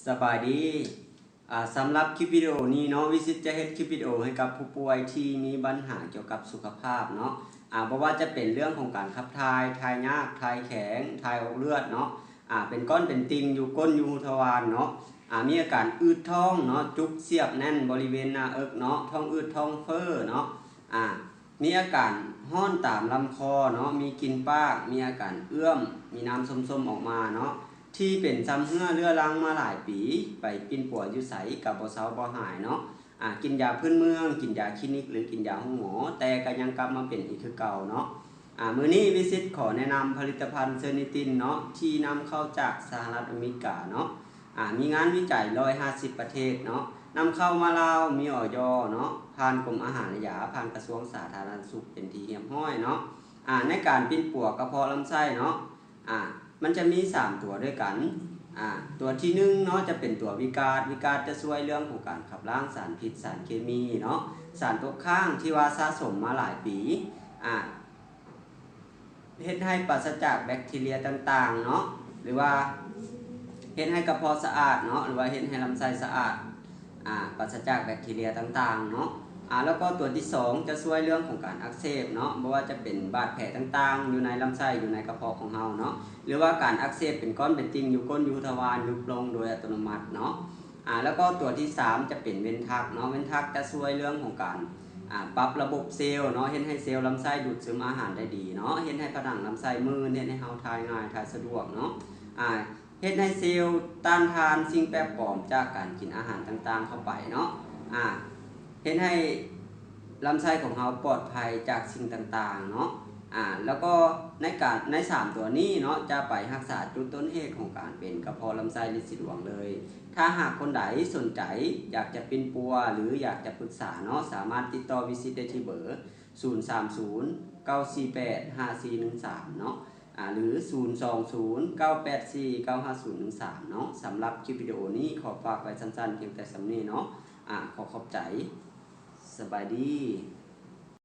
ສະບາຍດີ. ອາ ສຳລັບຄລິບວິດີໂອນີ້ເນາະ, ວິສິດຈະເຮັດຄລິບວິດີໂອໃຫ້ກັບຜູ້ປ່ວຍທີ່ມີບັນຫາກ່ຽວກັບສຸຂະພາບເນາະ. ອາ ບໍ່ວ່າຈະເປັນເລື່ອງຂອງການຂັບຖ່າຍ, ຖ່າຍຍາກ, ຖ່າຍແຂງ, ຖ່າຍອອກເລືອດເນາະ. ອາ ເປັນກ້ອນເປັນຕິ່ງຢູ່ກົ້ນຢູ່ຮູທະວານເນາະ. ອາ ມີອາການອືດທ້ອງເນາະ, ຈຸກສຽບແໜ້ນບໍລິເວນໜ້າເອິກເນາະ, ທ້ອງອືດທ້ອງເຟີ້ເນາະ. ອາ ມີອາການຮ້ອນຕາມລຳຄໍເນາະ, ມີກິ່ນປາກ, ມີອາການເອື້ອມ, ມີນ້ຳສົ້ມໆອອກມາເນາະ, ທີ່ເປັນຊຳເຮື້ອເຮື້ອລັງມາຫຼາຍປີ, ໄປປິ່ນປົວຢູ່ໃສກໍບໍ່ເຊົາບໍ່ຫາຍເນາະ. ອາ ກິນຢາພື້ນເມືອງ, ກິນຢາຄລີນິກ ຫຼື ກິນຢາໂຮງໝໍ, ແຕ່ກໍຍັງກັບມາເປັນອີກຄືເກົ່າເນາະ. ອາ ມື້ນີ້ວິສິດຂໍແນະນຳຜະລິດຕະພັນເຊີນິຕິນເນາະ, ທີ່ນຳເຂົ້າຈາກສະຫະລັດອາເມລິກາເນາະ. ອາ ມີງານວິໄຈຮ້ອຍຫ້າສິບປະເທດເນາະ, ນຳເຂົ້າມາລາວ ມີ ອອຍ ເນາະ, ຜ່ານກົມອາຫານ ແລະ ຢາ, ຜ່ານກະຊວງສາທາລະນະສຸກເປັນທີ່ຮຽບຮ້ອຍເນາະ. ອາ ໃນການປິ່ນປົວກະເພາະລຳໄສ້ເນາະ, ອາ ມັນຈະມີສາມຕົວດ້ວຍກັນ. ອາ ຕົວທີໜຶ່ງເນາະ ຈະເປັນຕົວວິກາດ. ວິກາດຈະຊ່ວຍເລື່ອງຂອງການຂັບລ້າງສານພິດ, ສານເຄມີເນາະ, ສານຕົກຄ້າງທີ່ວ່າສະສົມມາຫຼາຍປີ. ອາ ເຮັດໃຫ້ປາສະຈາກແບັກທີເຣຍຕ່າງໆເນາະ ຫຼືວ່າເຮັດໃຫ້ກະເພາະສະອາດເນາະ ຫຼືວ່າເຮັດໃຫ້ລຳໄສ້ສະອາດ ອາ ປາສະຈາກແບັກທີເຣຍຕ່າງໆເນາະ. ອາ ແລ້ວກໍຕົວທີສອງຈະຊ່ວຍເລື່ອງຂອງການອັກເສບເນາະ, ບໍ່ວ່າຈະເປັນບາດແຜຕ່າງໆຢູ່ໃນລຳໄສ້ ຢູ່ໃນກະເພາະຂອງເຮົາເນາະ ຫຼືວ່າການອັກເສບເປັນກ້ອນເປັນຕິ່ງຢູ່ກົ້ນຢູ່ຮູທະວານ ຍຸບລົງໂດຍອັດຕະໂນມັດເນາະ. ອາ ແລ້ວກໍຕົວທີສາມຈະເປັນເວັນທັກເນາະ, ເວັນທັກຈະຊ່ວຍເລື່ອງຂອງການ ອາ ປັບລະບົບເຊວເນາະ, ເຮັດໃຫ້ເຊວລຳໄສ້ດູດຊຶມອາຫານໄດ້ດີເນາະ, ເຮັດໃຫ້ຜະໜັງລຳໄສ້ມື່ນ, ເຮັດໃຫ້ເຮົາຖ່າຍງ່າຍ, ຖ່າຍສະດວກເນາະ. ອາ ເຮັດໃຫ້ເຊວຕ້ານທານສິ່ງແປກປອມຈາກການກິນອາຫານຕ່າງໆເຂົ້າໄປເນາະ. ອາ ເຮັດໃຫ້ລຳໄສ້ຂອງເຮົາປອດໄພຈາກສິ່ງຕ່າງໆເນາະ. ອາ ແລ້ວກໍໃນການ ໃນສາມຕົວນີ້ເນາະ ຈະໄປຮັກສາຈຸດຕົ້ນເຫດຂອງການເປັນກະເພາະລຳໄສ້ລິດສີດວງເລີຍ. ຖ້າຫາກຄົນໃດສົນໃຈຢາກຈະປິ່ນປົວ ຫຼື ຢາກຈະປຶກສາເນາະ, ສາມາດຕິດຕໍ່ວິສິດໄດ້ທີ່ເບີ ສູນສາມສູນ ເກົ້າສີ່ແປດ ຫ້າສີ່ໜຶ່ງສາມເນາະ ອາ ຫຼື ສູນສອງສູນ ເກົ້າແປດສີ່ ເກົ້າຫ້າສູນໜຶ່ງສາມເນາະ. ສຳລັບຄລິບວິດີໂອນີ້ ຂໍຝາກໄວ້ສັ້ນໆພຽງແຕ່ສ່ຳນີ້ເນາະ. ອາ ຂໍຂອບໃຈ. ສະບາຍດີ.